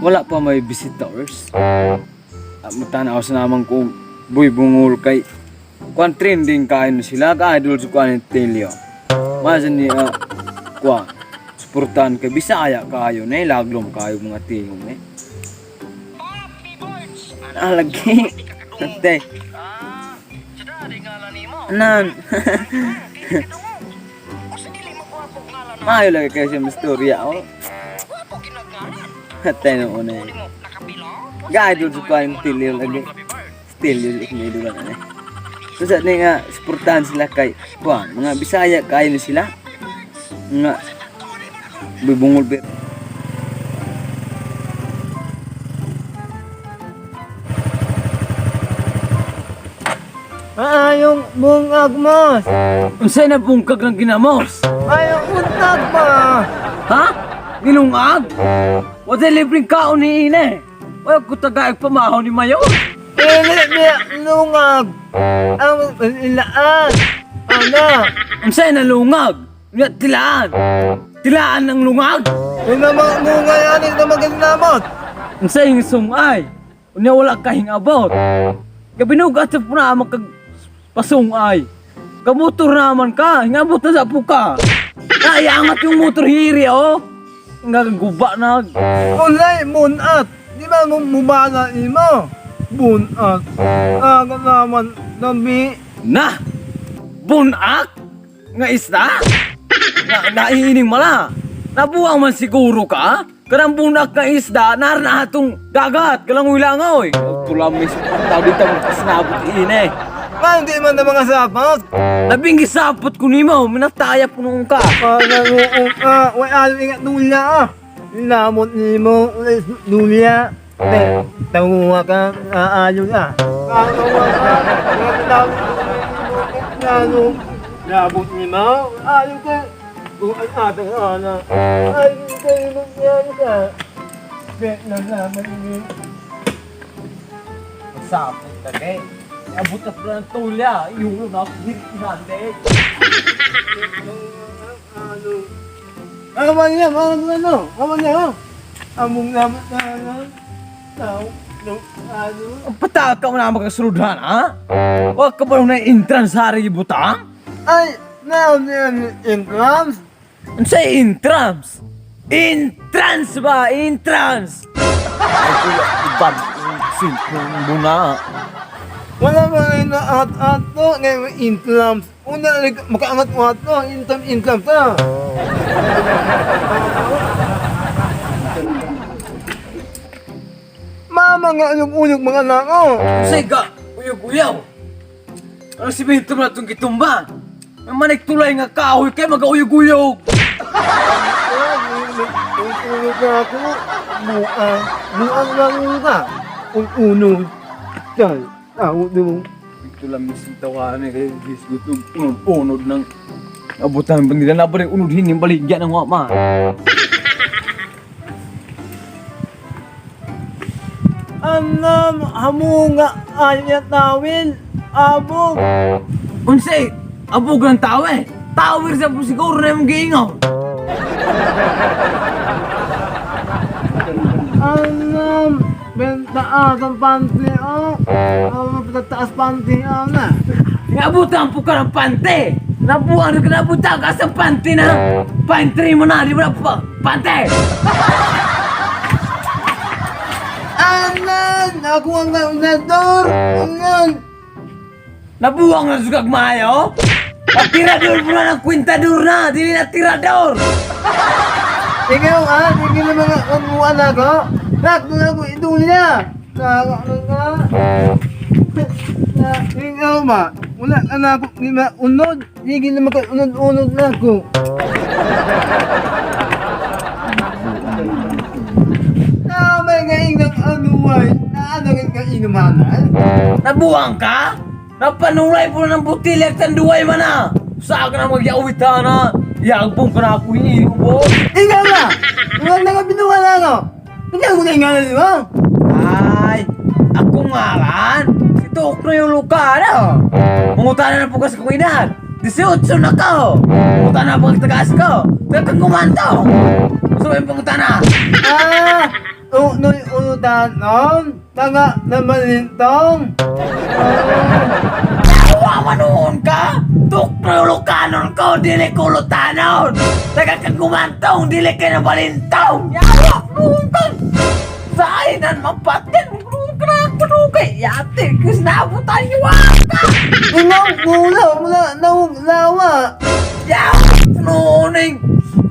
Wala pa may visitors. Ah, matanaw sa naman kung buy bungol kay kuan trending kain sila ka idol sa kuan telyo. Masan ni kuan suportahan kay Bisaya kayo na laglom kayo mga tingong eh. Ah, lagi. Ate. Anan. Maayo lagi kayo siya mistorya oh. Ate no una eh. Ga-idol sa kuan telyo lagi. Still yun ikinidulan na eh. So sa ni nga suportahan sila kay kuan mga Bisaya kayo na sila. Nga bubungol be. Ayong bungag mas. Unsay na bungkag ng ginamos? Ayong untag ba? Ha? Ginungag? Wala libreng kaon ni ine. Wala ko tagaig pamahaw ni Mayor. Dili niya lungag. Ang ilaan. Ana. Unsay na lungag? Nga tilaan. Tilaan ng lungag. Ina mga lungay ani na maginamot. Unsay yung sungay? Unya wala ka hingabot. Gabinugat sa puna kag pasungay. Kamotor naman ka, hingabot na sa puka. Naiangat yung motor hiri oh. Nga guba na. Ulay munat. Di ba mo mubala imo? Bunat. Aga naman nabi. Na! Bunak? Nga isda? Na, naiining mala. Nabuang man siguro ka? Kanang bunak nga isda, narna atong dagat, kalangoy-langoy. Tulamis, tao dito mo kasnabot iin eh. Nga di man na mga sapat. Labing gisapot ko nimo, minataya po noong ka. Panaroon ka. Way alam ingat dulya ah. Lamot nimo dulya. Te, tawa ka, aayon ah. Tawa ka, lalo, labot ni mo, ayon ka. Kung ang atang ana, ayon ka, yan ka. Bet na naman ni. Sapot ka kay. Abot na pala ng tulya, iulo na ako, hinande. Ano? Ano ba niya? Ano ano? Ano niya? Among naman na ano? Tao, no, ano? Ang pataka mo na magkasuludhan, ha? Huwag ka ba nung na-entrance hari butang? Ay, naon niya entrance? Ano sa entrance? Entrance ba? Entrance! Ay, kuya, ibang simple muna. Wala ba rin na at-at to? Ngayon, intrams. Una, makaangat mo to. Intram, intram ta. Mama nga ulog-ulog mga anak ko. Say ka, uyog-uyaw. Ano si Bento na itong gitumba? May manik tulay nga kahoy kay mag-uyog-uyog. Ulog na ako. Buang. Buang lang ka. Unod. Dahil, tawag mo. Ito lang mismo tawanan eh, kaya gisgot yung unod-unod ng abutan ng bandila. Nabalik unod hining baligya ng wama. Anam, hamunga, ay tawil, abog. Unsay, abog ng tao eh. Tower sa po siguro na yung giingaw. Anam, bentaas ang panty, oh. Ang taas panty, oh na. Nabutan po ka ng pante! Nabuhan ka nabutan ka sa pante na! Pantry mo na, di mo na pa, pante! Anan, ako ang naunador. Anan. Nabuwang na sugag maayo? At tirador mo na ng kwintador na! Dili na tirador! Ikaw, ah, hindi na mga kamuan ako. Nak, doon ako idulya. Nak, na, na, ikaw ba? Wala ka na ako, di ba, unod. Hindi na makaunod-unod na ako. Na may ngayon ng anuay, na ano ng kainumanan? Nabuwang ka? Napanulay po na ng butilya at tanduay man na! Sa akin na magyawit ha na! Iyagbong ka na ako iniubo! Ikaw ba? Wala na ka binuha na ako. Hindi ako na ingalan, di ba? Ay! Ako ngalan! Si Tukno yung luka na! Mangutana na po kasi kong edad! 18 na ko! Mangutana po ang tagas ko! Kaya kang kumanto! Gusto mo yung pangutana? Ah! Unoy ulutanon, tanga na malintong. Tawa manoon ka! Tuklo-lukanon ko, dili ko lutanon! Taga kang gumantong, dili ka na balintong! Yawa, noon ka! Sa ainan mapatin, krak, yate, kasnabutan niyo ka! Ingaw, mula, mula, naug, lawa. Yawa, nooning!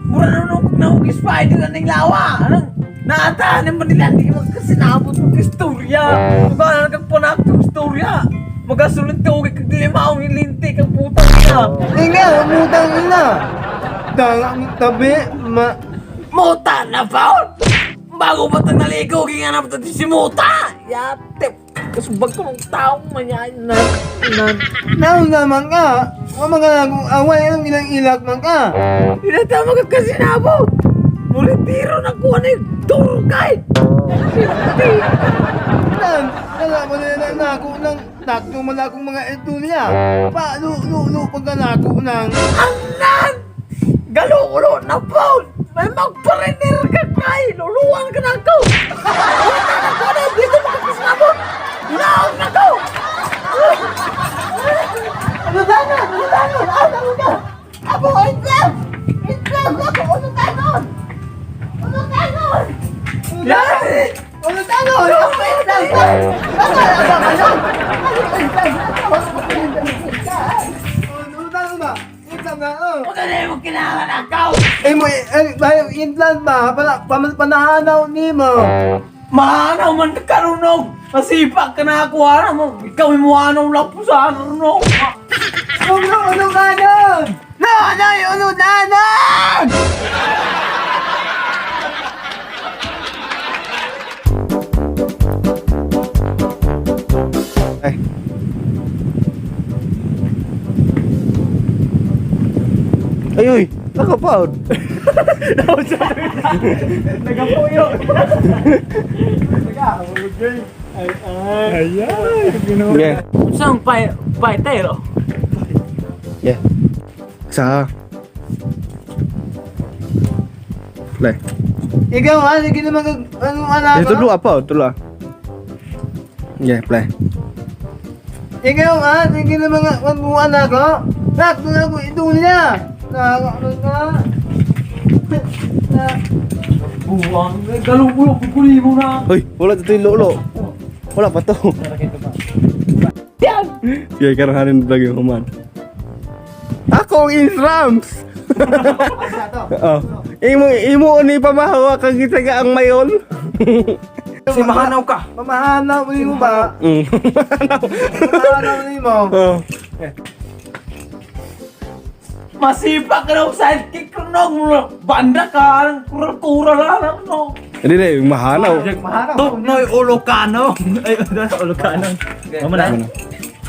Mura nung naug spider na ning lawa! Anong, naatahanin mo nila, di mo kasinabot mo istorya! Diba, kang panak ng istorya? Magasulong tugig kag dili maong ilinti kang putang ina! Ingaw, mutang ina. Tanga mong tabi, ma... Muta na ba? Bago pa tang naligo, ginganap ta si Muta! Yate! Kasubag ko ng taong manyan na... na... Naog naman ka. Wa mga nagong away, anong ilang ilak man ka. Inatama ka kasi nabo! Muritiro na kuha na yung turkay! Nan, nala mo na na nako ng takto man akong mga ito niya. Pa, lu, lu, lu, pagka nako ng... Anan! Galulo na po! May magparinir ka kay! Luluan ka na ako! Wala na ko na! Dito makakasnabot! Naog na ko! Ano tanon? Ano tanon? Ano ka? Ako, itlog! Itlog! Ako, ano tanon? Ano tanon? Yan! Ano tanon? Ako, itlog! Ako, ano? Ano Ano tanon ba? Itlog na, oh. Huwag ka na yung kailangan ako! Eh mo, eh, bayo, implant ba? Pala, panahanaw ni mo. Mahanaw man ka karunog! Masipak ka na ako, ano mo? Ikaw yung muhanaw lang po sa ano, no? Ano, ano ka nun? No, no, ano tanon? Ay. Ay, uy! Nakapaod! Nakapuyo! Yeah. Saan paitero? Yeah. Sa. Play. Ikaw, ah, sige naman, ano, anak Eh, tulo apa? Tulo. Yeah, play. Ikaw, ah, sige naman, ano, anak ko. Takto na ako, ito niya. Tanga mo ka. Na, Buwang, galulo, pukuli mo na. Uy, wala to yung lolo. Wala pa to. Yan! Sige, karohanin na yung human. Ako ang instrams! Oh. Imo imo ni pamahawa kag gitaga ang mayon. Si mahanaw ka. Mamahanaw ni mo ba? Mamahanaw ni mo. Oh. Masipak ka na sidekick ko no. Banda ka, kura-kura lang, no? Hindi na yung mahanaw. Tuknoy Ulocano. Ay, Ulocano. Amo na.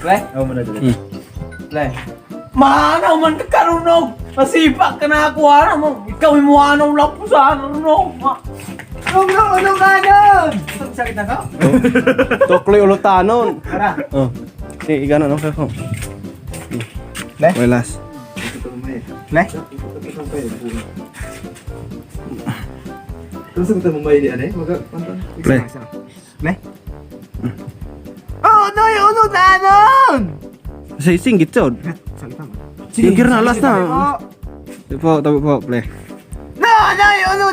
Play? Amo na dali. Play. Mahanaw man ka karunog! Masipak ka na ako, ano mo? Ikaw yung muhanaw lang po sa ano, no? Ano, ano ka nun? Sakit na ka? Tukloy ulutanon. Tara. Oh. Sige, gano no kako. Le? Welas. Play. Play. Play. Oh, ano, ano tanon? Sa ising gitod. Sige, na last na. Tapo, tapo po, play. No, no, ano